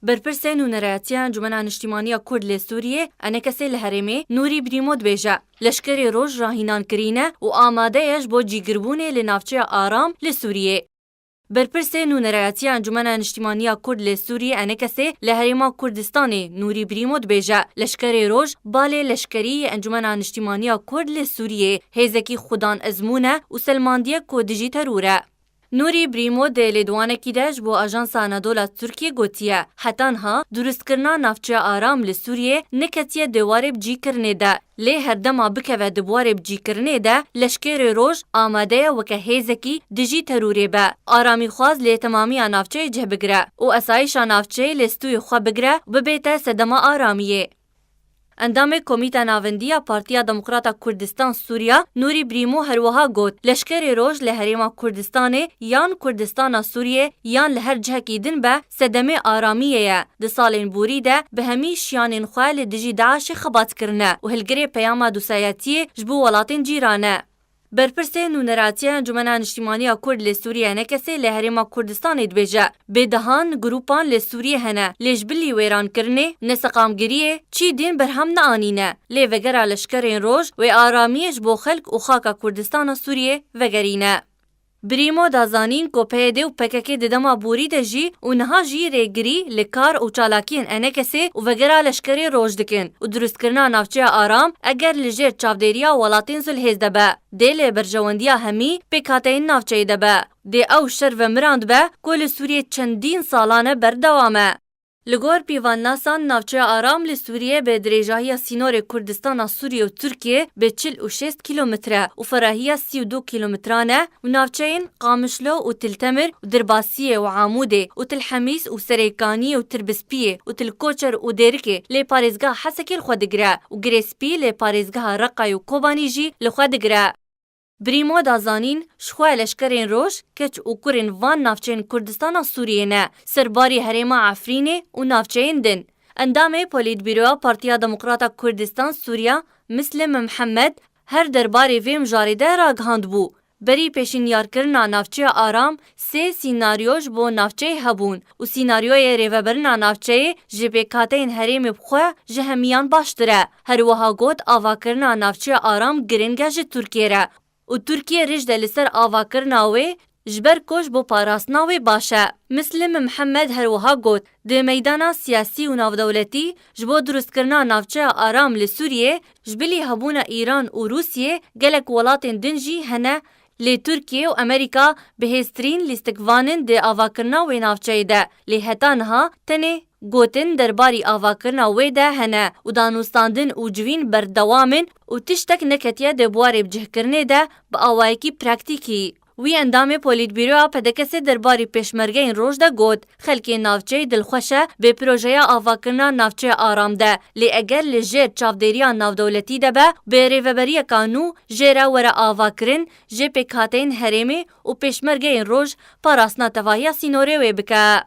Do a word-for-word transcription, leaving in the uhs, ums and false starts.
Berpirsê Nûnerayetiya Encûmena Niştîmaniya Kurd li Sûriyê, ENKSê li herêmê, Nûrî Brîmo dibêje, Leşkerê Roj rahînan kirîne û amade ye ji bo cîgirbûnê li navçeya Aram li Sûriyê. Berpirsê Nûnerayetiya Encûmena Niştîmaniya Kurd li Sûriyê, ENKSê, li Herêma Kurdistanê, Nûrî Brîmo dibêje, Leşkerê Roj, balê leşkerî yê Encûmena Niştîmaniya Kurd li Sûriyê, hêzekî xwedan ezmûn e û selmandiyek ku dijî teror e. Nûrî Brîmo di lêdwanekî de ji bo Ajansa Anadola Tirkiyê gotiye, Heta niha durustkirina navçeya Aram li Sûriyê neketiye di warê bicîkirinê de, lê her dema bikeve di warê bicîkirinê de, Leşkerê Roj amade ye weke hêzekî dijî terorê be, aramîxwaz li temamiya navçeyê cih bigire û esayîşa navçeyê li stûyê xwe bigire û bibête sedema aramiyê. Endamê Komîta Navendî ya Partiya Demokrata Kurdistan Sûriya, Nûrî Brîmo, her wiha got, Leşkerê Roj li Herêma Kurdistanê yan Kurdistana Sûriyê yan li her cihekî din be, sedemê aramiyê ye. Di salên borî de bi hemî şiyanên xwe li dijî DAIŞê xebat kirine û hilgirê peyama dostayetiyê ji bo welatên cîran e. Berpirsê Nûneratiya Encûmena Niştîmaniya Kurd li Sûriyê, ENKSê, li Herêma Kurdistanê dibêje, Bi dehan grûpan li Sûriyê hene, lê ji bilî wêrankirinê, neseqamgiriyê çî din berhem neanîne, lê vegera Leşkerên Roj wê aramiyê ji bo xelk û xaka Kurdistana Sûriyê vegerîne. Brîmo da zanîn ku PYD û PKK di dema borî de jî û niha jî rêgirî li kar û çalakiyên ENKSê û vegera Leşkerê Roj dikin û durustkirina navçeya aram eger li jêr çavdêriya welatên zilhêz de be, dê li berjewendiya hemî pêkhateyên navçeyê de be. Dê ew şer vemirandbe ku li Sûriyê çendîn salan e berdewam e. Li gor pîvannasan, navçeya Aram li Sûriyê bi dirêjahiya sînorê Kurdistana Sûriyê û Tirkiyê bi çil û şêst kîlometre û ferahiya sî û du kîlometran e û navçeyên Qamişlo û Til Temir û Dirbasiyê û Amûdê û Til Hemîs û Serêkaniyê û Tirbispiyê û Til Koçer û Dêrikê lê parêzgeha Hesekê li xwe digire û Girê Spî lê parêzgeha Reqayê û Kobanî jî li xwe digire. Brîmo da zanîn, ji xwe Leşkerên Roj, keç û kurên van navçeyên Kurdistana Sûriyê ne, serbarî herêma Efrînê û navçeyên din. Endamê Polîtbîroya Partiya Demokrata Kurdistan Sûriya, Mislim Mihemed, her derbarê vê mijarê de ragihandbû, Berî pêşinyarkirina navçeya Aram, sê sînaryo ji bo navçeyê hebûn û sînaryoyê rêvebirina navçeyê ji pêkhateyên herêmê bi xwe ji hemiyan baştir e. Her wiha got, avakirina navçeya Aram giring e ji Tirkiyê re û Tirkiye rij de li ser avakirina wê, ji ber ku ji bo parastina wê baş e. Mislim Mihemed her wiha got, Di meydana siyasî û navdewletî, ji bo durustkirina navçeya aram li Sûriyê, ji bilî hebûna Îran û Rûsiyê, gelek welatên din jî hene, lê Tirkiye û Amerîka bihêztirîn lîstikvan in di avakirina wê navçeyê de, lê heta niha tenê gotin derbarî avakirina wê de hene û danûstandin û civîn berdewam in û tiştek neketiye di buwarê bicihkirinê de bi awayekî praktîkî. Wî endamê Polîtbîroya P D K S'ê derbarî Pêşmergeyên Roj de got, Xelkê navçeyê dilxweş e bi projeya avakirina navçeya aram de, lê eger li jêr çavdêriya navdewletî de be, bi rêveberiyeka nû jê re were avakirin, jê pêkhateyên herêmê û Pêşmergeyên Roj parastina tevahiya sînorê wê bike.